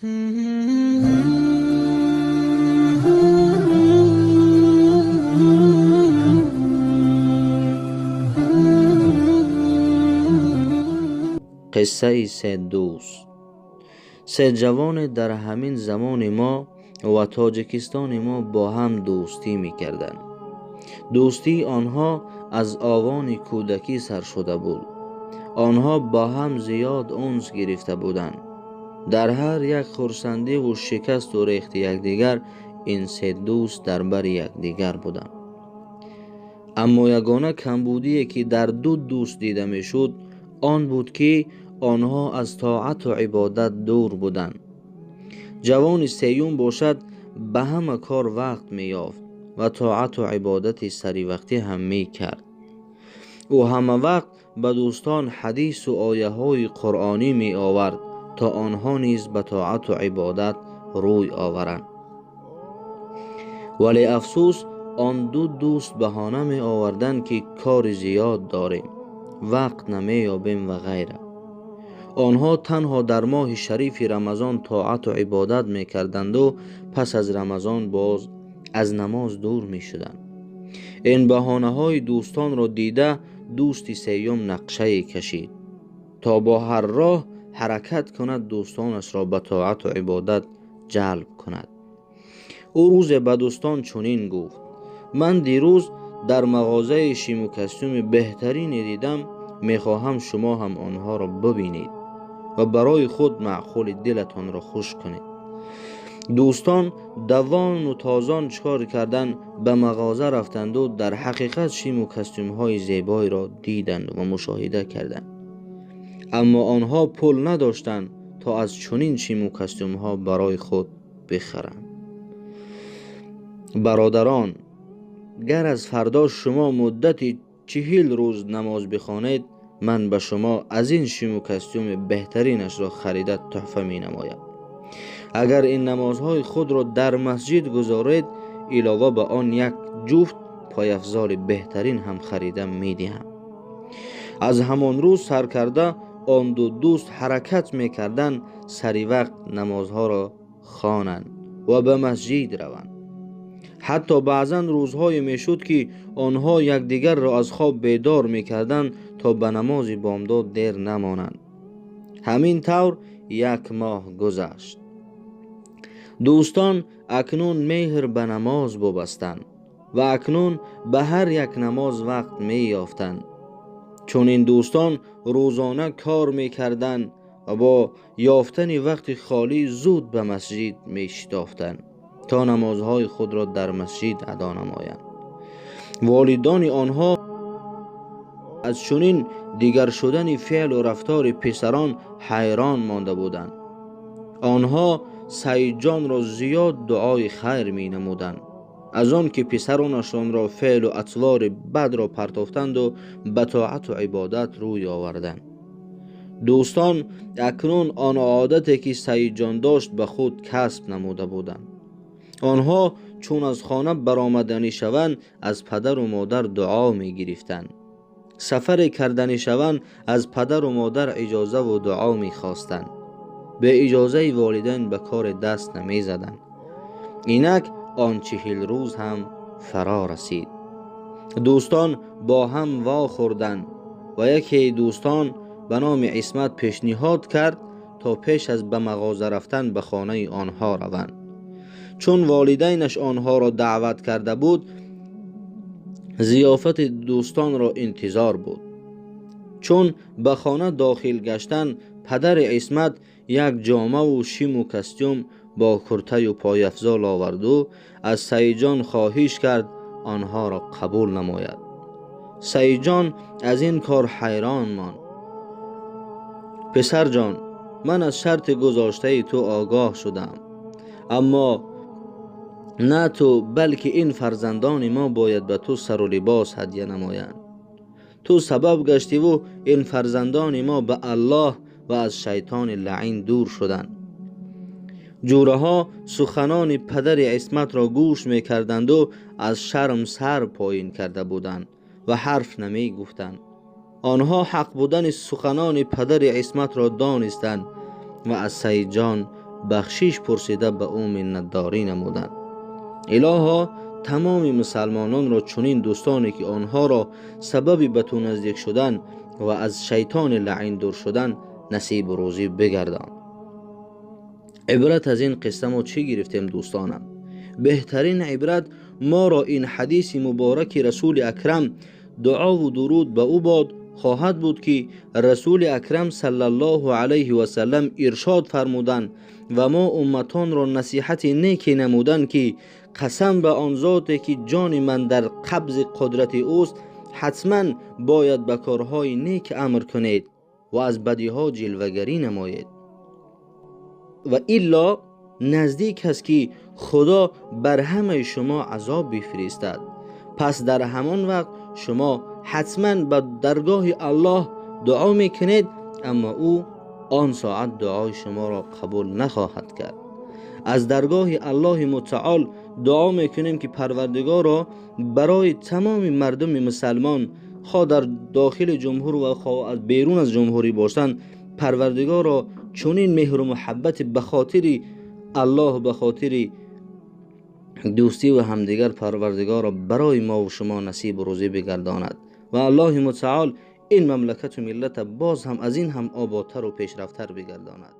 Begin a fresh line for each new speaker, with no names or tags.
Қиссаи се дӯст. Се ҷавоне дар ҳамин замони мо ва Тоҷикистони мо бо ҳам дӯстӣ мекарданд. Дӯстии онҳо аз овони кӯдакӣ сар шуда буд. Онҳо бо ҳам зиёд унс гирифта буданд. Дар ҳар як хурсандиву шикасту рехти якдигар ин се дӯст дар бари якдигар буданд. Аммо ягона камбудие, ки дар ду дӯст дида мешуд, он буд, ки онҳо аз тоату ибодат дур буданд. Ҷавони сеюм бошад, ба ҳама кор вақт меёфт ва тоату ибодати саривақтӣ ҳам мекард. Ӯ ҳама вақт ба дӯстон ҳадису ояҳои қуръонӣ меовард, то онҳо низ ба тоату ибодат рӯй оваранд. Вале афсӯс, он ду дӯст баҳона меоварданд, ки кори зиёд дорем, вақт намеёбем ва ғайра. Онҳо танҳо дар моҳи шарифи Рамазон тоату ибодат мекарданду пас аз Рамазон боз аз намоз дур мешуданд. Ин баҳонаҳои дӯстонро дида, дӯсти сеюм нақшае кашид, то бо ҳар роҳ ҳаракат кунад, дӯстонашро ба тоату ибодат ҷалб кунад. Ӯ рӯзе ба дӯстон чунин гуфт: ман дирӯз дар мағозаи шиму костюми беҳтарине дидам, мехоҳам шумо ҳам онҳоро бибинед ва барои худ маъқули дилатонро хуш кунед. Дӯстон давону тозон чикор кардан, ба мағоза рафтанду дар ҳақиқат шиму костюмҳои зебоеро диданд ва мушоҳида карданд. Аммо онҳо пул надоштанд, то аз чунин шиму костюмҳо барои худ бихаранд. Бародарон, гар аз фардо шумо муддати 40 рӯз намоз бихонед, ман ба шумо аз ин шиму костюми беҳтаринашро харида тӯҳфа менамоям. Агар ин намозҳои худро дар масҷид гузоред, илова ба он як ҷуфт пойафзоли беҳтарин ҳам харида медиҳам. Аз ҳамон рӯз сар карда он ду дӯст ҳаракат мекарданд сари вақт намозҳоро хонанд ва ба масҷид раванд. Ҳатто баъзан рӯзҳое мешуд, ки онҳо якдигарро аз хоб бедор мекарданд, то ба намози бомдод дер намонанд. Ҳамин тавр як моҳ гузашт. Дӯстон акнун меҳр ба намоз бубастанд ва акнун ба ҳар як намоз вақт меёфтанд. Чун ин дӯстон рӯзона кор мекарданд ва бо ёфтани вақти холӣ зуд ба масҷид мешитофтанд, то намозҳои худро дар масҷид адо намоянд. Волидони онҳо аз чунин дигар шудани феълу рафтори писарон ҳайрон монда буданд. Онҳо Саидҷонро зиёд дуои хайр менамуданд, аз он ки писаронашонро феълу атвори бадро партофтанду ба тоату ибодат рӯй оварданд. Дӯстон акнун он одате, ки Саидҷон дошт, ба худ касб намуда буданд. Онҳо чун аз хона баромаданӣ шаванд, аз падару модар дуо мегирифтанд. Сафаре карданӣ шаванд, аз падару модар иҷозаву дуо мехостанд. Бе иҷозаи волидайн ба кори даст намезаданд. Инак он 40 рӯз ҳам фаро расид. Дӯстон бо ҳам вохӯрданд ва якеи дӯстон ба номи Исмат пешниҳод кард, то пеш аз ба мағоза рафтан ба хонаи онҳо раванд. Чун волидайнаш онҳоро даъват карда буд, зиёфати дӯстонро интизор буд. Чун ба хона дохил гаштанд, падари Исмат як ҷомаву шиму костюм бо куртаю пойафзол оварду аз Саидҷон хоҳиш кард онҳоро қабул намояд. Саидҷон аз ин кор ҳайрон монд. Писарҷон, ман аз шарти гузоштаи ту огоҳ шудам, аммо на ту, балки ин фарзандони мо бояд ба ту сару либос ҳадя намоянд. Ту сабаб гаштиву ин фарзандони мо ба Аллоҳ ва аз шайтони лаъин дур шуданд. Ҷӯраҳо суханони падари Исматро гӯш мекарданду аз шарм сар поин карда буданд ва ҳарф намегуфтанд. Онҳо ҳақ будани суханони падари Исматро донистанд ва аз Саидҷон бахшиш пурсида ба ӯ миннатдорӣ намуданд. Илоҳо, тамоми мусалмононро чунин дӯстоне ки онҳоро сабаби ба ту наздик шудан ва аз шайтони лаъин дур шудан насибу рӯзӣ бигардон. Ибрат аз ин қисса мо чӣ гирифтем, дӯстонам? Беҳтарин ибрат моро ин ҳадиси мубораки Расули Акрам, дуову дуруд ба ӯ бод, хоҳад буд ки Расули Акрам саллаллоҳу алайҳи васаллам иршод фармуданд ва мо умматонро насиҳати неке намуданд ки қасам ба он зоте ки ҷони ман дар қабзи қудрати ӯст, ҳатман бояд ба корҳои нек амр кунед ва аз бадиҳо ҷилвагарӣ намоед, ва илло наздик аст ки Худо бар ҳамаи шумо азоб бифиристад. Пас дар ҳамон вақт шумо ҳатман ба даргоҳи Аллоҳ дуо мекунед, аммо ӯ он соат дуои шуморо қабул нахоҳад кард. Аз даргоҳи Аллоҳи мутаол дуо мекунем ки Парвардигорро барои тамоми мардуми мусалмон, хоҳ дар дохили ҷумҳур ва хоҳ аз берун аз ҷумҳурӣ бошанд, Парвардигорро чунин меҳру муҳаббати ба хотири Аллоҳ, ба хотири дӯстӣ ва ҳамдигар Парвардигорро барои мо ва шумо насибу рӯзӣ бигардонад ва Аллоҳи мутаол ин мамлакату миллата боз ҳам аз ин ҳам ободтару пешрафтар бигардонад.